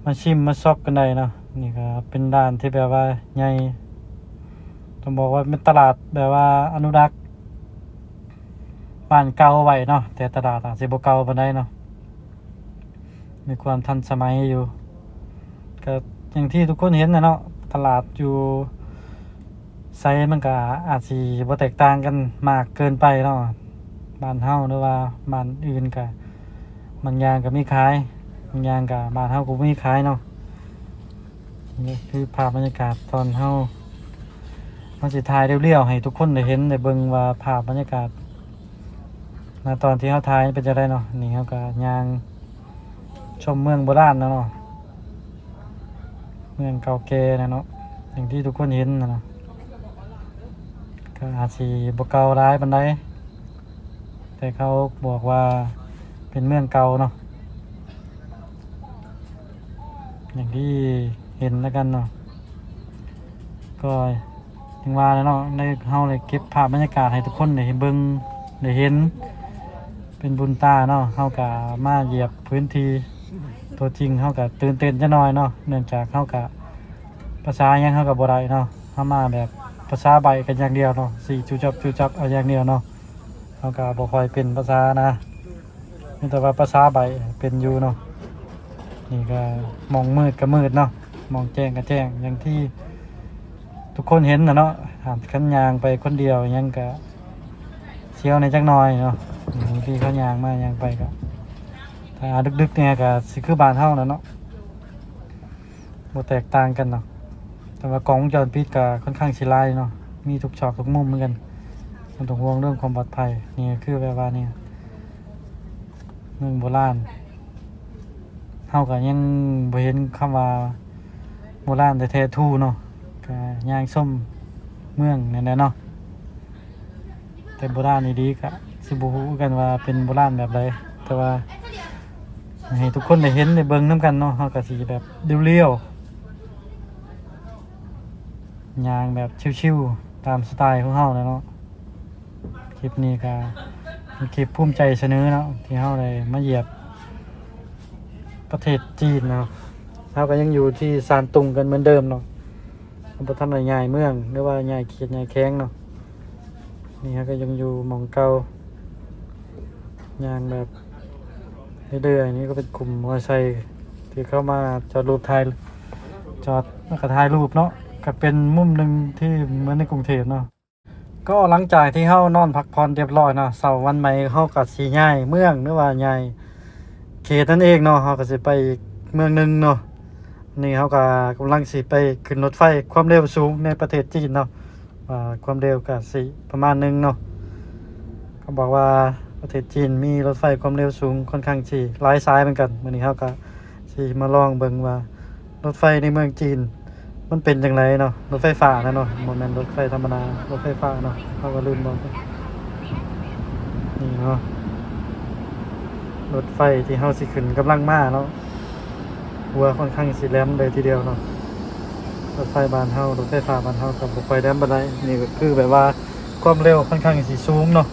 ມາຊິມມາຊັອບກັນໄດ້ເນາະ. ນີ້ກະເປັນຮ້ານທີ່ແບບວ່າໃຫຍ່ ຕ້ອງບອກວ່າເປັນຕະຫຼາດແບບວ່າອະນຸລັກ ບ້ານເກົ່າໄວ້ເນາະ, ແຕ່ຕະຫຼາດອາດຊິບໍ່ເກົ່າປານໃດເນາະ, ມີຄວາມທັນສະໄໝຢູ່. ກໍຢ່າງທີ່ທຸກຄົນເຫັນນະເນາະ, ຕະຫຼາດຢູ່ໃສມັນກໍອາດຊິບໍ່ແຕກຕ່າງກັນມາກເກີນໄປເນາະ. ບ້ານເຮົາ ຫຼືວ່າບ້ານອື່ນກໍບາງຢ່າງກໍມີຂາຍ, ບາງຢ່າງກໍ ບ້ານເຮົາກໍບໍ່ມີຂາຍເນາະ. ນີ້ຄືພາບບັນຍາກາດຕອນເຮົາ ເຮົາຊິຖ່າຍລຽວໆໃຫ້ທຸກຄົນໄດ້ເຫັນໄດ້ເບິ່ງວ່າພາບບັນຍາກາດ ນະຕອນທີ່ເຮົາຖ່າຍເປັນຈັ່ງໃດເນາະ. ນີ້ເຮົາກໍຍ່າງຊົມເມືອງໂບລານນະເນາະ, ເມືອງເກົ່າແກ່ນະເນາະ, ຢ່າງທີ່ທຸກຄົນເຫັນນະເນາະ. ກໍອາດຊິບໍ່ເກົ່າຫຼາຍປານໃດ, ແຕ່ເຂົາບອກວ່າເປັນເມືອງເກົ່າເນາະ. ຢ່າງທີ່ເຫັນແລ້ວກັນເນາະ, ກໍຢ່າງວ່າແຫຼະເນາະ, ໄດ້ ເຮົາໄດ້ເກັບພາບບັນຍາກາດໃຫ້ທຸກຄົນໄດ້ເບິ່ງໄດ້ເຫັນເປັນບຸນຕາເນາະ. ເຮົາກະມາຢຽບພື້ນທີ່ຕົວຈິງ ເຮົາກະຕື່ນເຕັ້ນຈັກໜ້ອຍເນາະ, ເນື່ອງຈາກເຮົາກະ ພາສາຫຍັງເຮົາກະບໍ່ໄດ້ເນາະ, ເຮົາມາແບບພາສາໃບ້ກັນຢ່າງດຽວເນາະ, ຊີ້ຈູຈັບຈູຈັບເອົາຢ່າງດຽວເນາະ. ເຮົາກະບໍ່ຄ່ອຍເປັນພາສານະ, ມີແຕ່ວ່າພາສາໃບ້ເປັນຢູ່ເນາະ. ນີ້ກະ ໝ່ອງມືດກະມືດເນາະ, ໝ່ອງແຈ້ງກະແຈ້ງ ຢ່າງທີ່ທຸກຄົນເຫັນນະເນາະ. ຫາກຄັນຍ່າງໄປຄົນດຽວຫຍັງກະສຽວແດ່ຈັກໜ້ອຍເນາະ, ບາງທີເຂົາຍ່າງມາຍ່າງໄປກະ ຖ້າດຶກໆນີ້ກະຊິຄືບ້ານເຮົາແຫຼະເນາະ. ບໍ່ແຕກຕ່າງກັນເນາະ, ແຕ່ວ່າກ້ອງວົງຈອນປິດກໍຄ່ອນຂ້າງຊິຫຼາຍເນາະ, ມີທຸກຊອກທຸກມຸມເໝືອນກັນ, ບໍ່ຕ້ອງຫ່ວງເລື່ອງຄວາມປອດໄພ. ນີ້ກໍຄືແບບວ່ານີ້ ເມືອງໂບລານ, ເຮົາກໍຍັງບໍ່ເຫັນຄຳວ່າໂບລານແທ້ໆ ທູເນາະ, ກໍຍ່າງຊົມເມືອງນັ້ນແຫຼະເນາະ. ແຕ່ໂບລານອີ່ຫຼີກະຊິບໍ່ຮູ້ຄືກັນວ່າເປັນໂບລານແບບໃດ, ແຕ່ວ່າໃຫ້ທຸກຄົນໄດ້ເຫັນໄດ້ເບິ່ງນຳກັນເນາະ, ເຮົາກະຊິແບບລຽວໆ ຍ່າງແບບຊິວໆ ຕາມສະໄຕຂອງເຮົາແຫຼະເນາະ. ຄລິບນີ້ກະເປັນຄລິບພູມໃຈສະເໜີເນາະ ທີ່ເຮົາໄດ້ມາຢຽບປະເທດຈີນເນາະ. ເຮົາກະຍັງຢູ່ທີ່ຊານຕຸງກັນເໝືອນເດີມເນາະ, ເຮົາບໍ່ທັນໄດ້ຍ້າຍເມືອງ ຫຼືວ່າຍ້າຍເຂດຍ້າຍແຂວງເນາະ. ນີ້ເຮົາກໍຍັງຢູ່ໝ່ອງເກົ່າ, ຍ່າງແບບເລື້ອຍໆ. ນີ້ກໍເປັນກຸ່ມມໍເຕີໄຊທີ່ເຂົາມາຈອດຮູບຖ່າຍ, ຈອດແລ້ວກໍຖ່າຍຮູບເນາະ, ກໍເປັນມຸມໜຶ່ງທີ່ເໝືອນໃນກຸງເທບເນາະ. ກໍຫຼັງຈາກທີ່ເຮົານອນພັກຜ່ອນຮຽບຮ້ອຍເນາະ, ເຊົ້າວັນໃໝ່ເຮົາກໍຊິຍ້າຍເມືອງ ຫຼືວ່າຍ້າຍເຂດນັ້ນເອງເນາະ, ເຮົາກໍຊິໄປອີກເມືອງໜຶ່ງເນາະ. ນີ້ເຮົາກໍກຳລັງຊິໄປຂຶ້ນລົດໄຟຄວາມເລັວສູງໃນປະເທດຈີນເນາະ. ອ່າ ຄວາມເລັວກະຊິປະມານໜຶ່ງເນາະ. ເຂົາບອກວ່າປະເທດຈີນມີລົດໄຟຄວາມເລັວສູງຄ່ອນຂ້າງຊິຫຼາຍສາຍເໝືອນກັນ. ມື້ນີ້ເຮົາກະຊິມາລອງເບິ່ງວ່າລົດໄຟໃນເມືອງຈີນມັນເປັນຈັ່ງໃດເນາະ, ລົດໄຟຟ້ານະເນາະ, ບໍ່ແມ່ນລົດໄຟທຳມະດາ, ລົດໄຟຟ້າເນາະ. ເຮົາກໍລືມບອກ ນີ້ເນາະ, ລົດໄຟທີ່ເຮົາຊິຂຶ້ນກຳລັງມາເນາະ. ຫົວຄ່ອນຂ້າງຊິແຫຼມເລີຍທີດຽວເນາະ. ລົດໄຟບ້ານເຮົາ, ລົດໄຟຟ້າບ້ານເຮົາກໍບໍ່ຄ່ອຍແຫຼມປານໃດ. ນີ້ກໍຄືແບບວ່າຄວາມເລັວຄ່ອນຂ້າງຊິສູງເນາະ,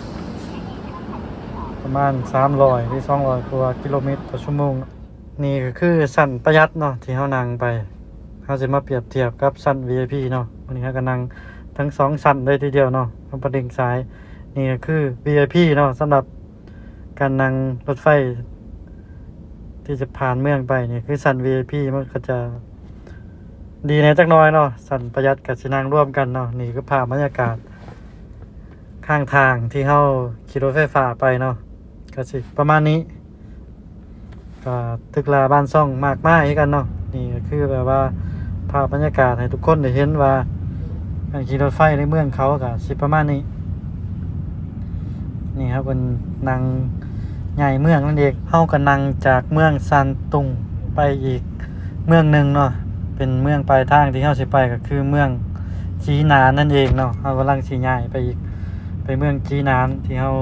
ປະມານສາມຮ້ອຍ ຫຼື ສອງຮ້ອຍກວ່າກິໂລເມດຕໍ່ຊົ່ວໂມງເນາະ. ນີ້ກໍຄືຊັ້ນປະຢັດເນາະ ທີ່ເຮົານັ່ງໄປ, ເຮົາຊິມາປຽບທຽບກັບຊັ້ນ ວີໄອພີ ເນາະ. ມື້ນີ້ເຮົາກໍນັ່ງທັງສອງຊັ້ນເລີຍທີດຽວເນາະ, ເຮົາບໍ່ເລັ່ງສາຍ. ນີ້ກໍຄື ວີໄອພີ ເນາະ, ສຳລັບ ການນັ່ງລົດໄຟທີ່ຈະຜ່ານເມືອງໄປນີ້ ຄືຊັ້ນ ວີໄອພີ ມັນກໍຈະດີແດ່ຈັກໜ້ອຍເນາະ, ຊັ້ນປະຢັດກໍຊິນັ່ງລວມກັນເນາະ. ນີ້ຄືພາບບັນຍາກາດຂ້າງທາງທີ່ເຮົາຂີ່ລົດໄຟຟ້າໄປເນາະ, ກໍຊິປະມານນີ້. ກໍຕຶກລາບ້ານຊ່ອງມາກມາຍຄືກັນເນາະ. ນີ້ກໍຄືແບບວ່າພາບບັນຍາກາດໃຫ້ທຸກຄົນໄດ້ເຫັນວ່າ ການຂີ່ລົດໄຟໃນເມືອງເຂົາກໍຊິປະມານນີ້. ນີ້ເຮົາກໍນັ່ງຍ້າຍເມືອງນັ້ນເອງ. ເຮົາກໍນັ່ງຈາກເມືອງຊານຕຸງໄປອີກເມືອງໜຶ່ງເນາະ, ເປັນເມືອງປາຍທາງທີ່ເຮົາຊິໄປກໍຄືເມືອງຈີນານນັ້ນເອງເນາະ. ເຮົາກຳລັງຊິຍ້າຍໄປອີກ ໄປເມືອງຈີນານທີ່ເຮົາ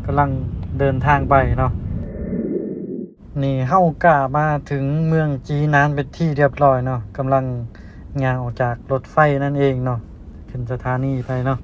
ກຳລັງເດີນທາງໄປເນາະ. ນີ້ເຮົາກະມາເຖິງເມືອງຈີນານເປັນທີ່ຮຽບຮ້ອຍເນາະ, ກຳລັງຍ່າງອອກຈາກລົດໄຟນັ້ນເອງເນາະ, ຂຶ້ນສະຖານີໄປເນາະ.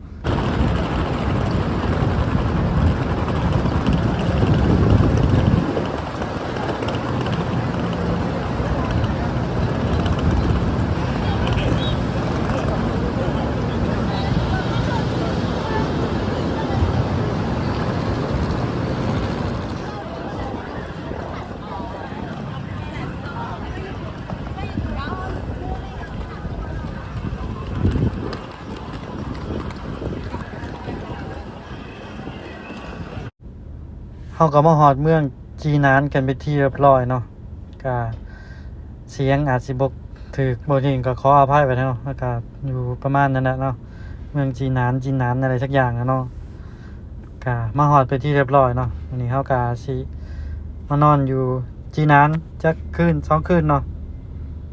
ເຮົາກໍມາຮອດເມືອງຈີນານກັນເປັນທີ່ຮຽບຮ້ອຍເນາະ ກະສຽງອາດຊິບໍ່ຖືກບໍ່ນີ້ກໍຂໍອະໄພໄວ້ເນາະ ແລ້ວກະຢູ່ປະມານນັ້ນແຫຼະເນາະ ເມືອງຈີນານ ຈີນານ ອະໄລສັກຢ່າງນະເນາະ ກະມາຮອດເປັນທີ່ຮຽບຮ້ອຍເນາະ ມື້ນີ້ເຮົາກະຊິມານອນຢູ່ຈີນານຈັກຄືນສອງຄືນເນາະ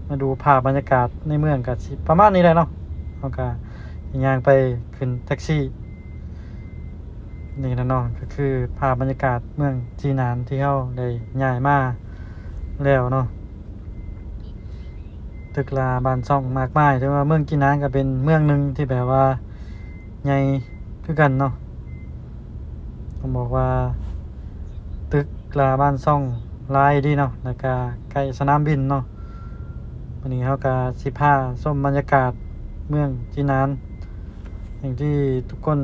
ມາດູພາບບັນຍາກາດໃນເມືອງກະຊິປະມານນີ້ແຫຼະເນາະ ເຮົາກະຊິຍ່າງໄປຂຶ້ນແທັກຊີ ນີ້ແຫຼະເນາະ ກໍຄືພາບບັນຍາກາດເມືອງຈີນານທີ່ເຮົາໄດ້ຍ້າຍມາແລ້ວເນາະ ຕຶກລາບ້ານຊ່ອງມາກມາຍ ແຕ່ວ່າເມືອງຈີນານກໍເປັນເມືອງໜຶ່ງທີ່ແບບວ່າໃຫຍ່ຄືກັນເນາະ ຕ້ອງບອກວ່າຕຶກລາບ້ານຊ່ອງຫຼາຍດີເນາະ ແລ້ວກະໃກ້ສະໜາມບິນເນາະ ມື້ນີ້ເຮົາກະຊິພາຊົມບັນຍາກາດເມືອງຈີນານ ຢ່າງທີ່ທຸກຄົນ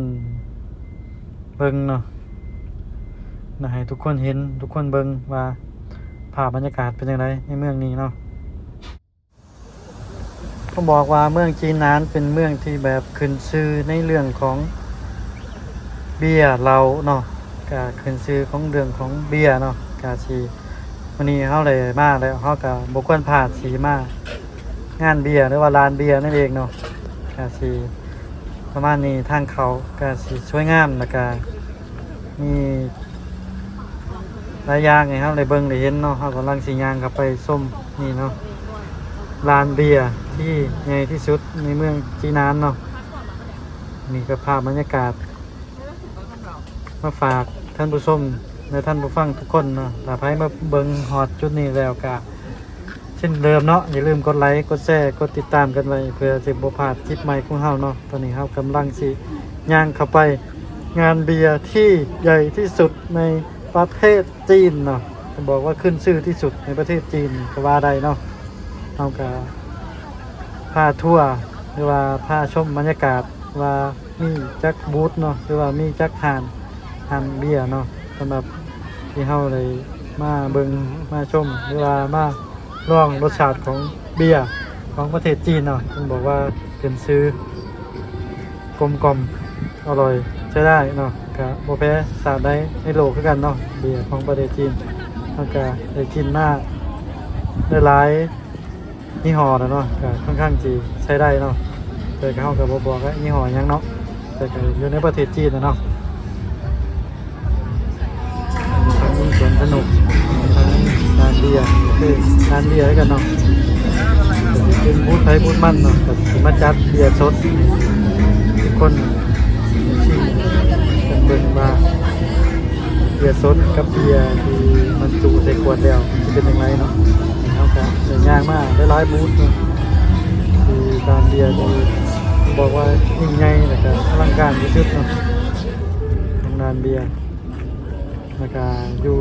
ເບິ່ງເນາະ ນະ ໃຫ້ທຸກຄົນເຫັນ ທຸກຄົນເບິ່ງວ່າພາບບັນຍາກາດເປັນຈັ່ງໃດໃນເມືອງນີ້ເນາະ ຕ້ອງບອກວ່າເມືອງຈີນານເປັນເມືອງທີ່ແບບຂຶ້ນຊື່ໃນເລື່ອງຂອງເບຍເຫຼົ້າເນາະ ກະຂຶ້ນຊື່ຂອງເລື່ອງຂອງເບຍເນາະ ກະຊິ ມື້ນີ້ເຮົາໄດ້ມາແລ້ວ ເຮົາກະບໍ່ຄວນພາດ ຊິມາງານເບຍ ຫຼືວ່າລານເບຍນັ້ນເອງເນາະ ກະຊິປະມານນີ້ ທາງເຂົ້າກະຊິສວຍງາມ ແລ້ວກະມີຫຼາຍຢ່າງໃຫ້ເຮົາໄດ້ເບິ່ງໄດ້ເຫັນເນາະ ເຮົາກຳລັງຊິຍ່າງເຂົ້າໄປຊົມນີ້ເນາະ ລານເບຍທີ່ໃຫຍ່ທີ່ສຸດໃນເມືອງຈີນານເນາະ ນີ້ກໍພາບບັນຍາກາດ ມາຝາກທ່ານຜູ້ຊົມ ແລະ ທ່ານຜູ້ຟັງທຸກຄົນເນາະ ຖ້າໃຜມາເບິ່ງຮອດຈຸດນີ້ແລ້ວກະເຊັ່ນເດີມເນາະ ຢ່າລືມກົດໄລ ກົດແຊ ກົດຕິດຕາມກັນໄວ້ ເພື່ອຊິບໍ່ພາດຄລິບໃໝ່ຂອງເຮົາເນາະ ຕອນນີ້ເຮົາກຳລັງຊິຍ່າງເຂົ້າໄປງານເບຍທີ່ໃຫຍ່ທີ່ສຸດໃນປະເທດຈີນເນາະ ຕ້ອງບອກວ່າຂຶ້ນຊື່ທີ່ສຸດໃນປະເທດຈີນກໍວ່າໄດ້ເນາະ ເຮົາກະພາທົວ ຫຼືວ່າພາຊົມບັນຍາກາດ ວ່າມີຈັກບູດເນາະ ຫຼືວ່າມີຈັກຮ້ານ ຮ້ານເບຍເນາະ ສຳລັບທີ່ເຮົາໄດ້ມາເບິ່ງມາຊົມ ຫຼືວ່າມາລອງລົດຊາດຂອງເບຍຂອງປະເທດຈີນເນາະ ເພິ່ນບອກວ່າຂຶ້ນຊື່ ກົມກ່ອມ ອະລ່ອຍ ໃຊ້ໄດ້ເນາະ ກະບໍ່ແພ້ຊາດໃດໃນໂລກຄືກັນເນາະ ເບຍຂອງປະເທດຈີນ ເຮົາກະໄດ້ກິນມາຫຼາຍໆ ຍີ່ຫໍ້ແລ້ວເນາະ ກໍຂ້ອນຂ້າງຊິໃຊ້ໄດ້ເນາະ ແຕ່ເຮົາກໍບໍ່ບອກວ່າຍີ່ຫໍ້ຫຍັງເນາະ ແຕ່ກໍຢູ່ໃນປະເທດຈີນນະເນາະ ທັງສວນສະໜຸກ ທັງລານເບຍ ກໍຄືລານເບຍຄືກັນເນາະ ກໍຊິເປັນບູດໃຜບູດມັນເນາະ ກໍຊິມາຈັດເບຍສົດໃຫ້ທຸກຄົນຊິມກັນເບິ່ງວ່າ ເບຍສົດກັບເບຍທີ່ບັນຈຸໃສ່ຂວດແລ້ວຊິເປັນຈັ່ງໃດເນາະ ເຮົາກະໄດ້ຍ່າງມາຫຼາຍໆບູດເນາະ ທີ່ຮ້ານເບຍທີ່ບອກວ່າຍິ່ງໃຫຍ່ ແລ້ວກະອະລັງການທີ່ສຸດເນາະ ທາງດ້ານເບຍ ແລ້ວກະຢູ່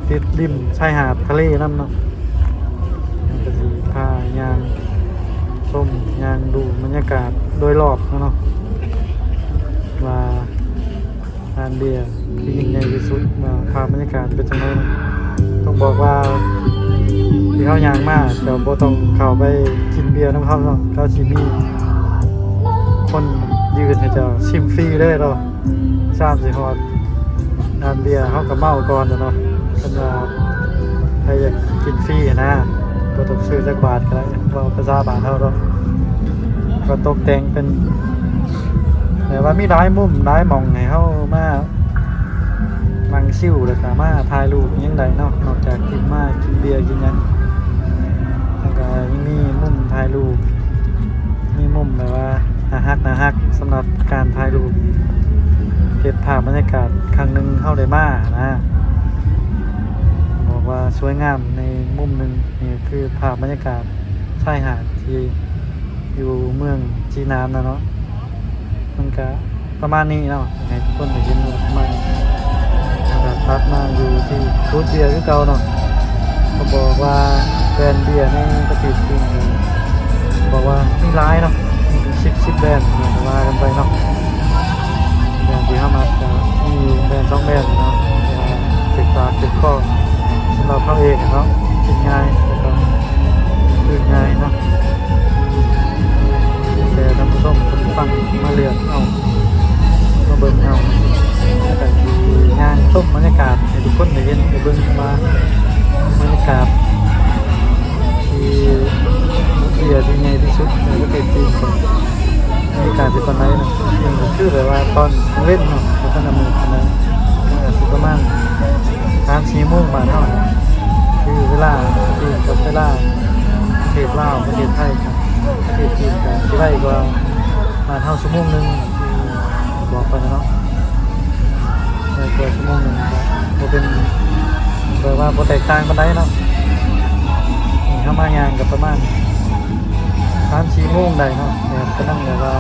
ຕິດລິມຊາຍຫາດທະເລນຳເນາະ ເຮົາກະຊິພາຍ່າງຊົມຍ່າງດູບັນຍາກາດໂດຍລອບເນາະ ວ່າ ຮ້ານເບຍທີ່ຍິ່ງໃຫຍ່ທີ່ສຸດ ວ່າພາບບັນຍາກາດເປັນຈັ່ງໃດເນາະ ຕ້ອງບອກວ່າທີ່ເຮົາຍ່າງມາ ເຈົ້າບໍ່ຕ້ອງເຂົ້າໄປກິນເບຍນຳເຂົາເນາະ ເຂົາຊິມີຄົນຢືນໃຫ້ເຈົ້າຊິມຟຣີເລີຍເນາະ ຊາມຊິຮອດຮ້ານເບຍ ເຮົາກໍເມົາກ່ອນແລ້ວເນາະ ຄັນວ່າໃຜຢາກກິນຟຣີຫັ້ນນະ ບໍ່ຕ້ອງຊື້ຈັກບາດກໍໄດ້ ເວົ້າພາສາບ້ານເຮົາເນາະ ກໍຕົກແຕ່ງເປັນ ແບບວ່າມີຫຼາຍມຸມຫຼາຍໝ່ອງໃຫ້ເຮົາມານັ່ງຊິວ ແລ້ວກະມາຖ່າຍຮູບຫຍັງໄດ້ເນາະ ນອກຈາກກິນມາກິນເບຍກິນຫຍັງ ແລ້ວກະຍັງມີມຸມຖ່າຍຮູບ ມີມຸມແບບວ່າໜ້າຮັກໆ ສຳລັບການຖ່າຍຮູບ ເກັບພາບບັນຍາກາດຄັ້ງໜຶ່ງເຮົາໄດ້ມານະ ບອກວ່າສວຍງາມໃນມຸມໜຶ່ງ ນີ້ຄືພາບບັນຍາກາດຊາຍຫາດທີ່ຢູ່ເມືອງຈີນານນະເນາະ ມັນກະປະມານນີ້ເນາະ ໃຫ້ທຸກຄົນໄດ້ເຫັນວ່າປະມານນີ້ ແລ້ວກະຕັດມາຢູ່ທີ່ບູດເບຍຄືເກົ່າເນາະ ກໍບອກວ່າແບຣນເບຍໃນປະເທດຈີນ ບອກວ່າມີຫຼາຍເນາະ ມີເປັນສິບ ສິບແບຣນ ກໍວ່າກັນໄປເນາະ ແບຣນທີ່ເຮົາມັກກໍມີແບຣນສອງແບຣນເນາະ ແຕ່ວ່າຖືກປາກຖືກຄໍສຳລັບເຮົາເອງເນາະ ກິນງ່າຍ ແລ້ວກໍດື່ມງ່າຍເນາະ ແຕ່ທ່ານຜູ້ຊົມທ່ານຜູ້ຟັງມາເລືອກເອົາ ມາເບິ່ງເອົາ ແລ້ວກໍຍ່າງຊົມບັນຍາກາດໃຫ້ທຸກຄົນ ກາດທີ່ເບຍທີ່ໃຫຍ່ທີ່ສຸດໃນປະເທດຈີນ ອາກາດຊິປານໃດເນາະ? ມັນກໍຄືແບບວ່າຕອນກາງເວັນເນາະ ບໍ່ທັນໄດ້ມືດປານໃດ ມັນອາດຊິປະມານສາມສີ່ໂມງບ້ານເຮົາ ຄືເວລາຈີນກັບເວລາປະເທດລາວ ປະເທດໄທກັບປະເທດຈີນ ກໍຊິໄວກວ່າບ້ານເຮົາຊົ່ວໂມງໜຶ່ງ ທີ່ບອກໄປແລ້ວເນາະ. ໄວກວ່າຊົ່ວໂມງໜຶ່ງ ກໍບໍ່ເປັນ ແບບວ່າບໍ່ແຕກຕ່າງປານໃດເນາະ. ນີ້ເຮົາມາຍ່າງກໍປະມານສາມສີ່ໂມງໄດ້ເນາະ ແບບກຳລັງແບບວ່າ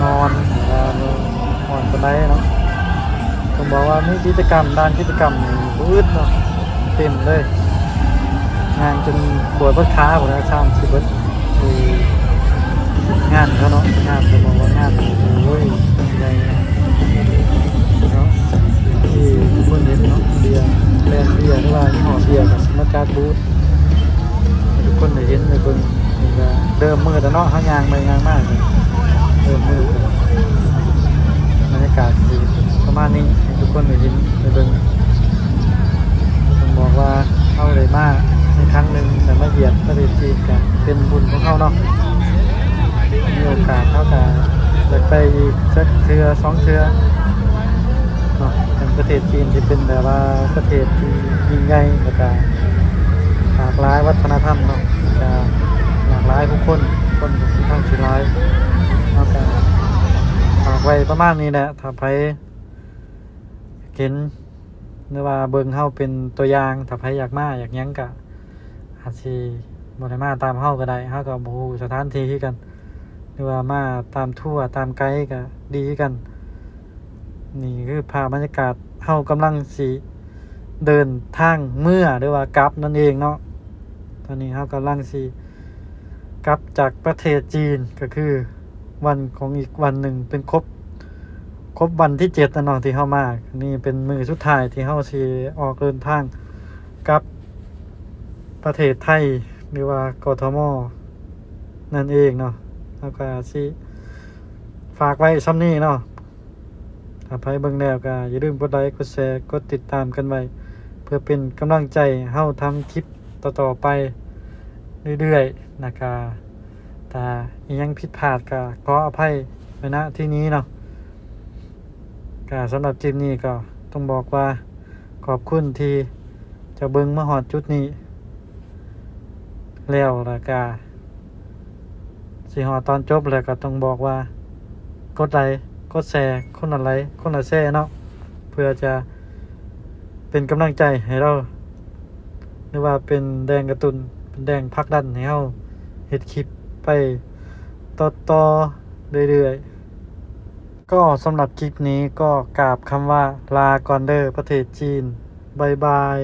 ນອນໆ ແບບວ່າບໍ່ຮ້ອນປານໃດເນາະ. ຕ້ອງບອກວ່າມີກິດຈະກຳ ລານກິດຈະກຳນີ້ບໍ່ອຶດເນາະ ເຕັມເລີຍ ຍ່າງຈົນປວດເບິດຂາພຸ້ນນະ ຊານຊິເບິດ ງານເຂົາເນາະ ງານ ຕ້ອງບອກວ່າງານ ໂອ້ຍ ໃຫຍ່ເນາະ ທີ່ທຸກຄົນເຫັນເນາະ ເບຍ ແບຣນເບຍ ຫຼືວ່າຍີ່ຫໍ້ເບຍ ກໍຊິມາຈັດບູດໃຫ້ທຸກຄົນໄດ້ເຫັນໄດ້ເບິ່ງ. ນີ້ກໍເລີ່ມມືດແລ້ວເນາະ ເຮົາຍ່າງໄປຍ່າງມາກໍເລີ່ມມືດແລ້ວ. ບັນຍາກາດຊິປະມານນີ້ ໃຫ້ທຸກຄົນໄດ້ເຫັນໄດ້ເບິ່ງ. ຕ້ອງບອກວ່າເຮົາໄດ້ມາໃນຄັ້ງໜຶ່ງ ໄດ້ມາຢຽບປະເທດຈີນ ກໍເປັນບຸນຂອງເຮົາເນາະ. ມີໂອກາດເຮົາກໍຢາກໄປອີກຈັກເທື່ອສອງເທື່ອເນາະ. ເປັນປະເທດຈີນທີ່ເປັນແບບວ່າປະເທດທີ່ຍິ່ງໃຫຍ່ ແລ້ວກໍຫຼາກຫຼາຍວັດທະນະທຳເນາະ ແລ້ວກໍຫຼາກຫຼາຍຜູ້ຄົນ ຄົນກໍຄ່ອນຂ້າງຊິຫຼາຍ. ເຮົາກໍຝາກໄວ້ປະມານນີ້ແຫຼະ ຖ້າໃຜ ເຫັນ ຫຼືວ່າເບິ່ງເຮົາເປັນຕົວຢ່າງ ຖ້າໃຜຢາກມາຢາກຫຍັງກະອາດຊິບໍ່ໄດ້ມາຕາມເຮົາກໍໄດ້ ເຮົາກໍບໍ່ຮູ້ສະຖານທີ່ຄືກັນ ຫຼືວ່າມາຕາມທົວຕາມໄກກໍດີຄືກັນ. ນີ້ຄືພາບບັນຍາກາດ ເຮົາກຳລັງຊິເດີນທາງເມືອ ຫຼືວ່າກັບນັ້ນເອງເນາະ. ຕອນນີ້ເຮົາກຳລັງຊິ ກັບຈາກປະເທດຈີນ ກໍຄືວັນຂອງອີກວັນໜຶ່ງ ເປັນຄົບ ຄົບວັນທີເຈັດແລ້ວເນາະ ທີ່ເຮົາມາ. ນີ້ເປັນມື້ສຸດທ້າຍທີ່ເຮົາຊິອອກເດີນທາງກັບປະເທດໄທ ຫຼືວ່າ ກທມ ນັ້ນເອງເນາະ. ເຮົາກໍຊິຝາກໄວ້ສ່ຳນີ້ເນາະ. ຖ້າໃຜເບິ່ງແລ້ວກໍຢ່າລືມກົດໄລ ກົດແຊ ກົດຕິດຕາມກັນໄວ້ ເພື່ອເປັນກຳລັງໃຈເຮົາທຳຄລິບຕໍ່ໆໄປເລື້ອຍໆນະ. ກະຖ້າອີ່ຫຍັງຜິດພາດກໍຂໍອະໄພໄວ້ ນະ ທີ່ນີ້ເນາະ. ກະສຳລັບຄລິບນີ້ກໍຕ້ອງບອກວ່າຂອບຄຸນທີ່ເຈົ້າເບິ່ງມາຮອດຈຸດນີ້ແລ້ວ ແລ້ວກະ ຊິຮອດຕອນຈົບແລ້ວກໍຕ້ອງບອກວ່າ ກົດໄລ ກົດແຊ ຄົນລະໄລ ຄົນລະແຊເນາະ ເພື່ອຈະເປັນກຳລັງໃຈໃຫ້ເຮົາ ຫຼືວ່າເປັນແຮງກະຕຸ້ນ ເປັນແຮງຜັກດັນໃຫ້ເຮົາເຮັດຄລິບໄປຕໍ່ໆເລື້ອຍໆ. ກໍສຳລັບຄລິບນີ້ກໍກາບຄຳວ່າລາກ່ອນເດີ ປະເທດຈີນ. ບາຍບາຍ.